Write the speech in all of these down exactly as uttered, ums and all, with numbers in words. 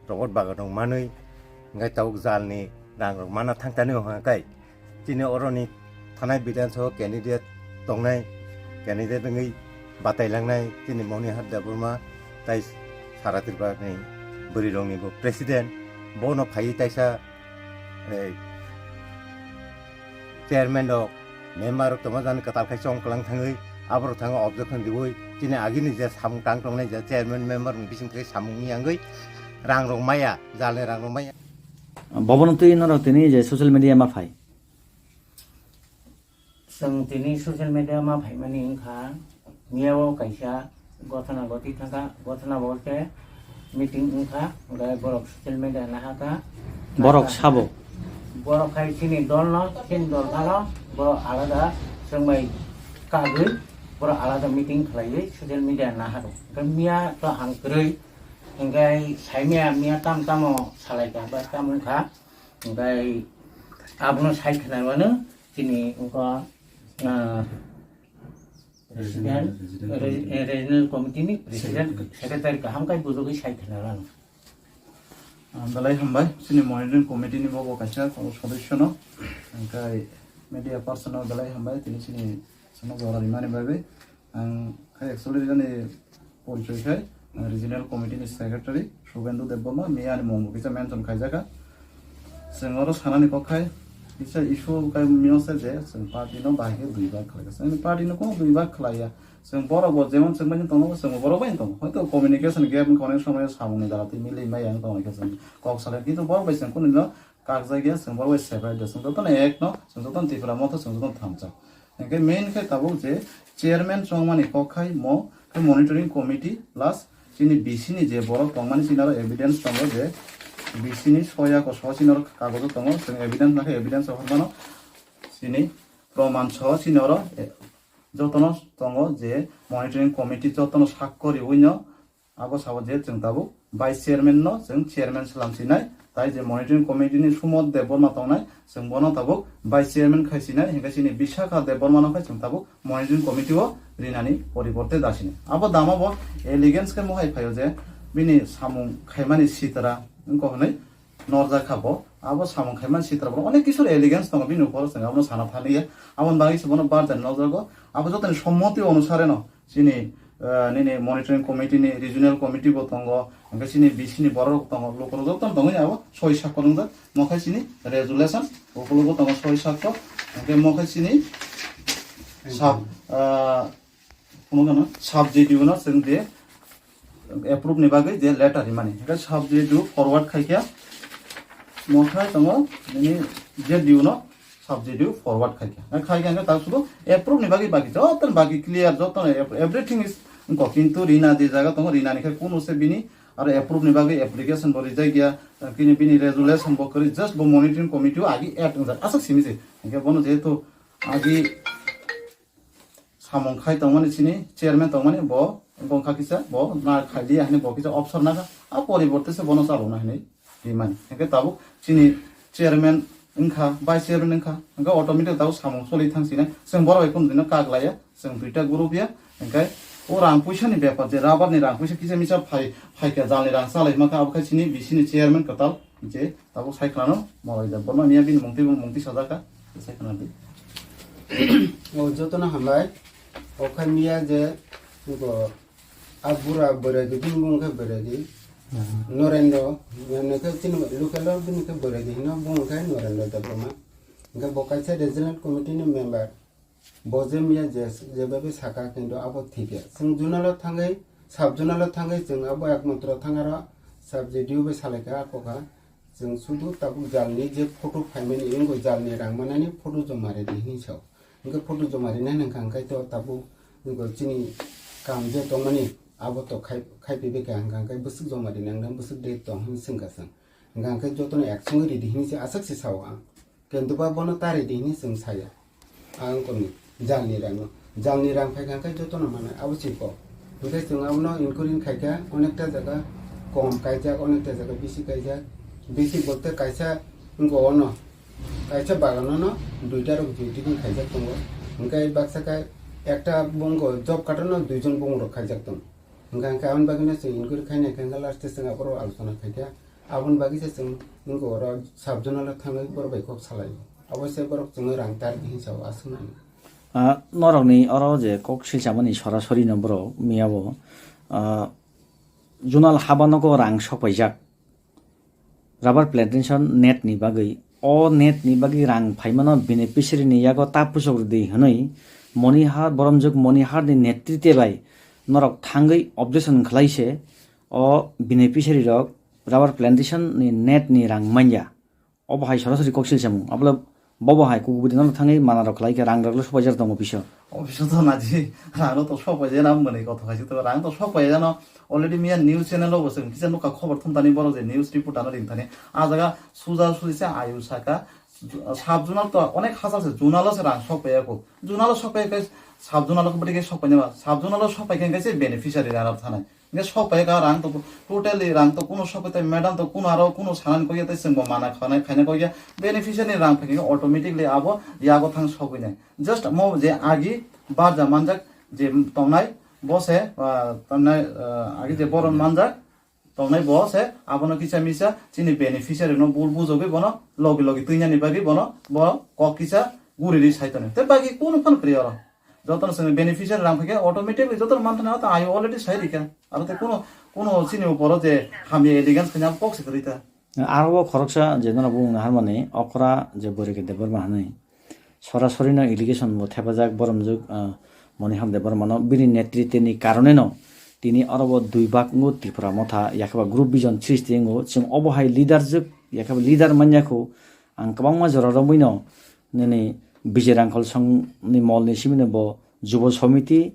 Robot bagan rok manwi, hwnkhe tabuk jalni rang rok mana thang tani hwnkhe chini oroni thanai Bidhan Sabha candidate tongnai, candidate wngwi batai langnai chini Monihar Debbarma tai Sara Tripurani bwrwi rokni bo president, bono phaiwi taisa, eh, chairman rok, member rok tongma jani kwtal khai chong kwlang thangwi, aborok thango objection riwi, chini agini je samung tang tongnai je chairman member ni bising thai samung ni yangwi rang rok maya, jalni rang rok maya. Bobono twi norok tini je social media ma phai. Chwng tini social media ma phaimani wngkha, miyao kaisa gothana goti thangkha, gothana bolte meeting wngkha, hwnkhe borok social media nahakha. Borok sabo? Borok hai chini dolno, chini dol phano borok alada chwngbai kagwi, borok alada meeting khlaiwi social media nahakha. Hwnkhe miya to ang kwrwi, hwnkhe saimaya miya tam tamo salaikha ba tam wngkha, hwnkhe abono sai khwnarwano chini wngkha, ah, President, Re-, eh, Regional Committee ni President, Secretary kaham khai bujogwi sai khna rang. Ah, belai hambai, chini monitoring committee ni bobo kaisa kono sodosyo no. Hingkai media person no belai hambai, tini chini sono jora rimani bagwi. Ang khai actually jani porichoi khai, ah, Regional Committee ni Secretary Subendu Debbarma, miya ni mung bo kisa mention khaijaka. Chwng oro sanani kok khai, kisa issue khai miyose je chwng party no bahai khe dui bak khlai. Chwng party no kono dui bak khlai ya. Chwng borok bo jemon chwng bai tongo, chwng borok bai tongo. Hoito communication gap wngkha, onek somoy samung ni dara twi milwi maya wng tongkha chwng kok salai. Kintu borok bai chwng kunu no kakjak ya, chwng borok bai separate de. Chwng jotono ek no, chwng jotono Tripura motha, chwng jotono thansa. Hingke main khe tabuk je chairman chongmani kok khai mo khe monitoring committee plus chini B C ni je borok tongmani chini aro evidence tongo je B C ni soya ko so chini aro kagojo tongo, chwng evidence nakhe evidence rohor mano chini proman so chini aro, eh, jotono tongo je monitoring committee jotono sakko riwi no abo sabo je chwng tabuk vice chairman no chwng chairman swlam sinai, tai je monitoring committee ni Sumot Debbarma tongnai, chwng bono tabuk vice chairman khai sinai, hingke chini Bisakha Debbarma no khai chwng tabuk monitoring committee o rinani poriborte da sinai. Abo dama bo elegance khe mohai phaio je bini samung khaimani sitra wngkha hwnwi norjak kha bo. Abo samung khaimani sitra bo onek kisur elegance tongo bini ukoro, chwng abono sana thani ya. Aboni bagwi se bono barjani nokjago. Abo jotoni sommoti onusare no chini, ah, nini monitoring committee ni regional committee bo tongo, hingke chini B C ni borok rok tongo, lukurok joto tongo ya, abo soi sakko wngjak, mo khe chini resolution, ukulogo tongo soi sakko, hingke mo khe chini sub, ah, kuno gana sub J D U no chwng je approve ni bagwi je letter rimani, hingke sub J D U forward khaikha, mo khe tongo nini J D U no subject forward khaikha. Khaikha hingke tak sudu approve ni bagwi baki, joto ni bagwi clear, joto ni ep-, everything is wngkha, kintu rina je jaga tongo, rina ni khe kunu se bini aro approve ni bagwi application bo rijak ya, kini bini resolution bo kwrwi, just bo monitoring committee o agi add wngjak, aswk simi se. Hingke bono jehetu agi samung khai tongmani chini chairman tongmani bo wngkha kisa, bo na khai liya hwnwi bo kisa option nakha, a poriborte se bono chalokna hwnwi rimani. Hingke tabuk chini chairman wngkha, vice chairman wngkha, hingke automatic tabuk samung choli thang sinai, chwng borok bai kunu dino kak laiya, chwng duita group ya, hingke o rang puisa ni bepar je rubber ni rang puisa kisa misa phai, phaikha jalni rang chalai mankha, abo khe chini B C ni chairman kwtal je tabuk sai khwlano Molai Debbarma miya bini mungtwi bo mungtwi sajak kha, sai khwlano di. O jotono hambai, o khe miya je, go, a bura bwrwi di, bini mung khe bwrwi di. Hmm. Norendro, mane khe chini local o bini khe bwrwi di hino, bung khe Norendro Debbarma. Hingke bo kaisa regional committee ni member. Bo je miya je, jebabe saka kintu abo thik ya. Chwng zonal o thangwi, sub zonal o thangwi chwng abo ekmatro thang aro sub J D U bai salaikha, akokha. Chwng sudu tabuk jalni je photo phaimani, wngkha jalni rang manani photo joma ridi hinwi sao. Hingke photo joma rinai hwnka hingke to tabuk wngkha chini kam je tongmani abo to khai, khai pibe kha hwnka hingke bwswk joma rinai hwnka bwswk date tong hinwi swngkha chwng. Hwnka hingke jotono action ridi hinwi se aswk se sao ang. Kintu ba bono ta ridi hinwi chwng saya. Ang wngkha ni jalni rang no. Jalni rang phaikha hingke jotono manai abo chikon. Hingke chwng abono inquiry khaikha onekta jaga kom kaijak, onekta jaga bisi kaijak. Bisi bolte kaisa wngkha ono. Kaisa bagano no duita rok duty khaijak tongo. Hingke baksa khe ekta bungo job card no duijon bungo rok khaijak tongo. Hingke hingke aboni bagwi no chwng inquiry khainai khe hingke last o chwng aborok alochona khaikha. Aboni bagwi se chwng wngkha oro sub zonal o thangwi borok bai kok salai. Obo se borok chwngwi rang target hinwi sao aswk nang. Ah, norokni oro je kok silchamani sorasori no borok miyabo, ah, zonal habanogo rang sokpaijak. Rubber plantation net ni bagwi. O net ni bagwi rang phaimano beneficiary ni yago ta puchok rwdi hwnwi Monihar, Boromjwk Monihar ni netrite bai norok thangwi objection khlai se o beneficiary rok rubber plantation ni net ni rang manya. Obo hai sorasori koksil samung. Abole bobo hai kukubuidi norok thangwi mana rok khlai khe rang rok le sokpaijak tongo office o. Office o to naji rang rok to sokpaijak na mwnwi kothok hai se to rang to sokpaijak no. Already miya news channel o bo chwng kisa nukha khobor thumtani borok je news report ano ringthani. A jaga suja suji se ayu saka sub zonal to onek hachal se zonal o se rang sokpaiya ko. Zonal o sokpaiya khe sub zonal o bwdwi khe sokpainai ba. Sub zonal o sokpai khe se beneficiary rang rok thanai. Hingke sokpai ka rang to totally rang to kuno sokpai tai madam to kuno aro kuno sanani koi ya tai chwng bo mana khanai khaina koi ya beneficiary ni rang phai khe automatically abo yago thang sogwi nai. Just mo je agi barja manjak je tongnai bo se, ah, tongnai, ah, agi je boron manjak tongnai bo se abono kisa misa chini beneficiary no bul bujogwi bono logi logi twinani bagwi bono bo kok kisa guri ri sai tonwi. Te bagwi kuno phano kwrwi oro. Jotono chwng beneficiary rang phai khe automatically jotono manthani aro to ayo already sai rikha. Aro te kuno, kuno chini uporo je hamya elegance khaina kok se kwrwi ta. Aro o khoroksa je norok bumung naharmani okra je Borike Debbarma hwnwi sorasori no allegation bo thepajak Boromjwk, ah, Monihar Debbarma no bini netrite ni karone no tini oro bo dui bak wngo Tripura motha yakhaba group vision srishti wngo chwng obo hai leader jwk yakhaba leader manya kho ang kwbangma jora romwi no nini Bijay Rangkhol song ni mol ni simi no bo Jubo Somiti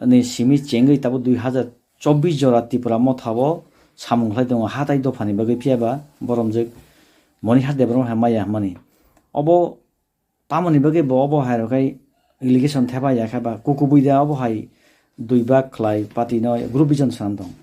ni simi chengwi tabuk dui hazar chobbish jora Tripura motha o samung khlai tongo hatai dophani bagwi phiya ba Boromjwk Monihar Debbarma hai maya hwnmani. Obo tamoni bagwi bo obo hai rok hai allegation thepa ya khe ba kukubuida obo hai dui bak khlai party no group vision swnam tong.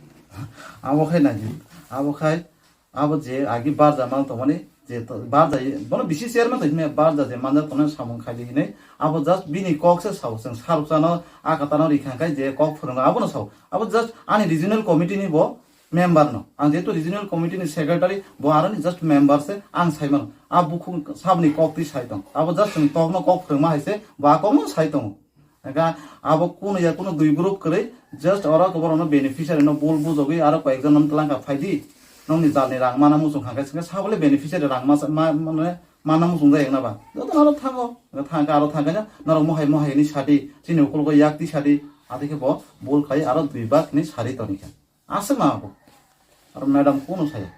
Abo khai naji, abo khai abo je agi barja mal tongmani je to-, barja ye, bono bisi chairman to himya barja je manjak tongnai samung khaidi hinwi abo just bini kok se sao chwng sarukchano a katano rikha khai je kok phwrwngo abono sao. Abo just ani regional committee ni bo member no. Ang jehetu regional committee ni secretary, bo aroni just member se, ang sai mano. A bukhuk sabni kok twi sai tong. Abo just chwng tokno kok phwrwngma hai se, bo a kokno sai tongo. Ega abo kuno ya kuno dui group kwrwi, just oro borokno beneficiary no bul bujogwi aro koyekjon no twlang kha phaidi. Nokni jalni rang mana muchung kha khe, sabole beneficiary rang ma, ma, mane mana muchung jai na ba. Joto aro thango, thang khe aro thang khe norok mohai mohai ni sadi, chini ukulgo yak twi sadi, ati khe bo bul khai aro dui bak ni sari toni kha. Aswk ma bo. Aro madam kuno saya.